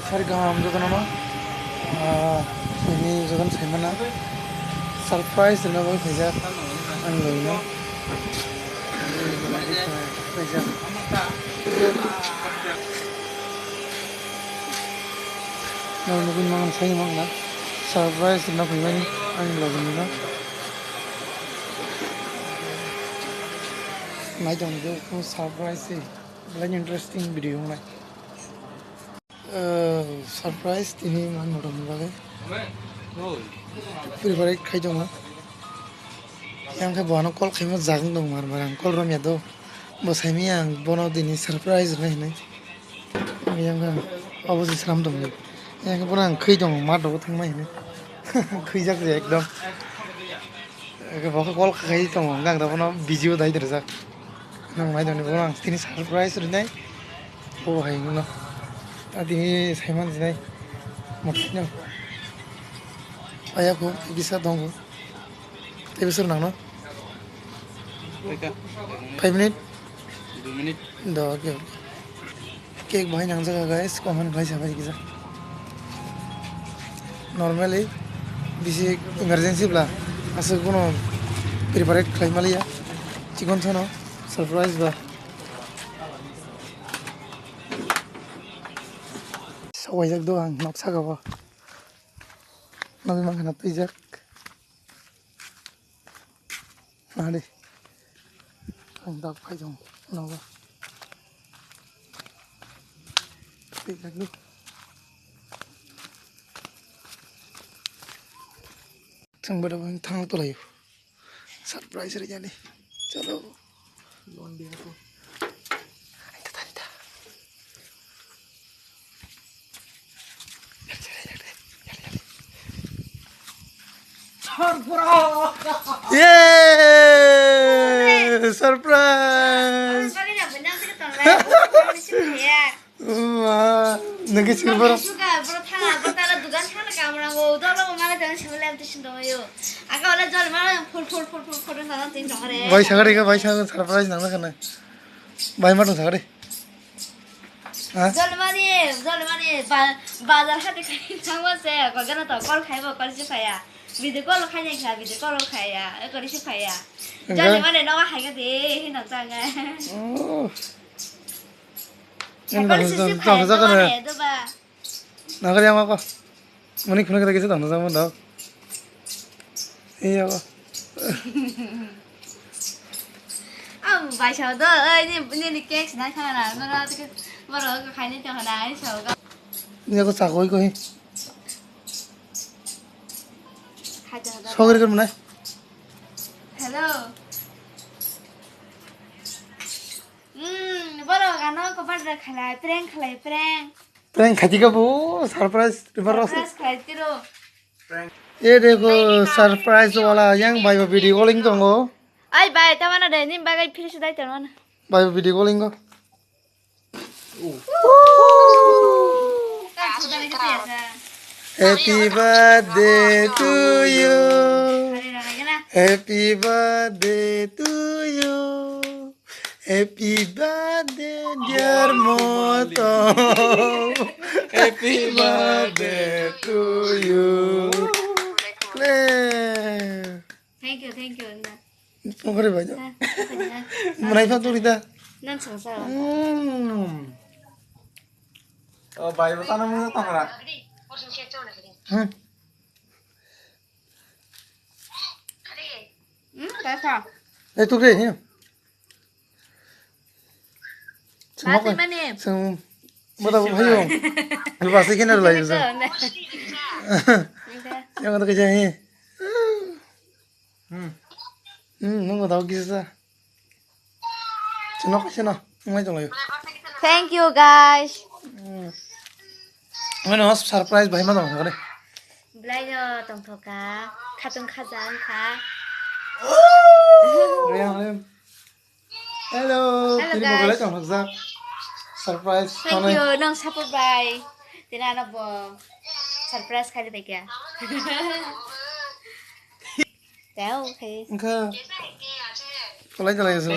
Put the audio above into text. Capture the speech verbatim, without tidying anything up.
Sari kaham jotono no, ah, ini jotono saimana surprise rwna bagwi phaijak ang loino. Phaijak. Nang nugwi mangan sai mangla surprise rwna phaimani ang loino. Naitong je surprise se belai interesting video wngnai. Eh, surprise tini manwi rokni bagwi. Prepare khai tongo. Yang khe bono call khaima jagong tong mar mar ang call romya do. Bo saimaya ang bono tini surprise rwnai hinwi. Yang khe obo se slam tongo. Yang khe bono ang khwi tongo mat rogo thangma hinwi. Khwijak je ekdom. Eke bo khe call khai tongo, hwnka ang bono busy o dai rijak. Nang nai tongni bono ang tini surprise rinai. Bo hai no. A tini saiman jinai. Motino. Aya ko bisa tongo. Tei bisa nang no. Five minute. Dui minute. Do, okay, okay. Cake bahai nang jaga, guys, comment khlai sabai kisa. Normally bisi emergency bla aswk bono prepare khlai maliya. Chikon sono surprise ba. Sawaijak do ang nok saka bo. Nogwi mankha na twijak. Nadi. Ang dak phai jong nogo. Tik lagi. Chang bada bang thang to layo. Surprise re jani. Chalo. Lon dia ko. Aita tani ta. Surprise! Wah, nengke silver. Bai sagari ka, bai sagari surprise nang na kana. Bai matang sagari. Ha? Jolmani, jolmani, ba-, bazar hati khai thangma se, kogana to call khaibo, call si phaya. Video call khai nai kha, video call khai ya, e kori si phaya. Enggak. Jolmani no hai ga de, hin nang tang ga. Oh. Kori si phaya, jolmani, do ba. Nagari ama ko. Mani khuna kita kisa dong, sama dong. Iya ko. Ang bai sao do, oi, ni, ni, ni cake sina khana, mara tike, mara ko khai ni tong khana, ai sao ga. Ni ko sa koi koi. Hai da, da. Sogri kar mana? Hello. Hmm, boro gano ko badra khalai, prank khalai, prank. Prank khaji ka bo, surprise, ribar rasa. Surprise khalai tiro. Ye dekho, surprise wala yang bai ba video calling tongo. Ai bai, tamana de, nim bagai phir sudai tamana. Bai ba video calling go. Happy birthday to you. Happy birthday to you. Happy birthday, dear Moto. Happy birthday to you. Clap. Thank you, thank you. Ongkori bai. Mrai pha turi da. Nang sangsa. Hmm. Oh, bai ba sana mung tong ra. Hmm. Hmm, kasa. Eh, tu ke, ya. Masi mani. Sung, mata bu hayo. Lu pasti kena lai sa. Yang ada kerja ni. Hmm. Hmm, nung tahu kisah. Chinok, chinok. Ngai tong lai. Thank you, guys. Hmm. Ano surprise bai ma tong kare. Belai no tong thoka. Khatung khajan kha. Reyang, reyang. Hello. Hello, tini guys. Mobile tong jak. Surprise. Thank you, nang support bai. Tini ano bo surprise khai de kya. Teo khai. Engkha. Kalai kalai sa.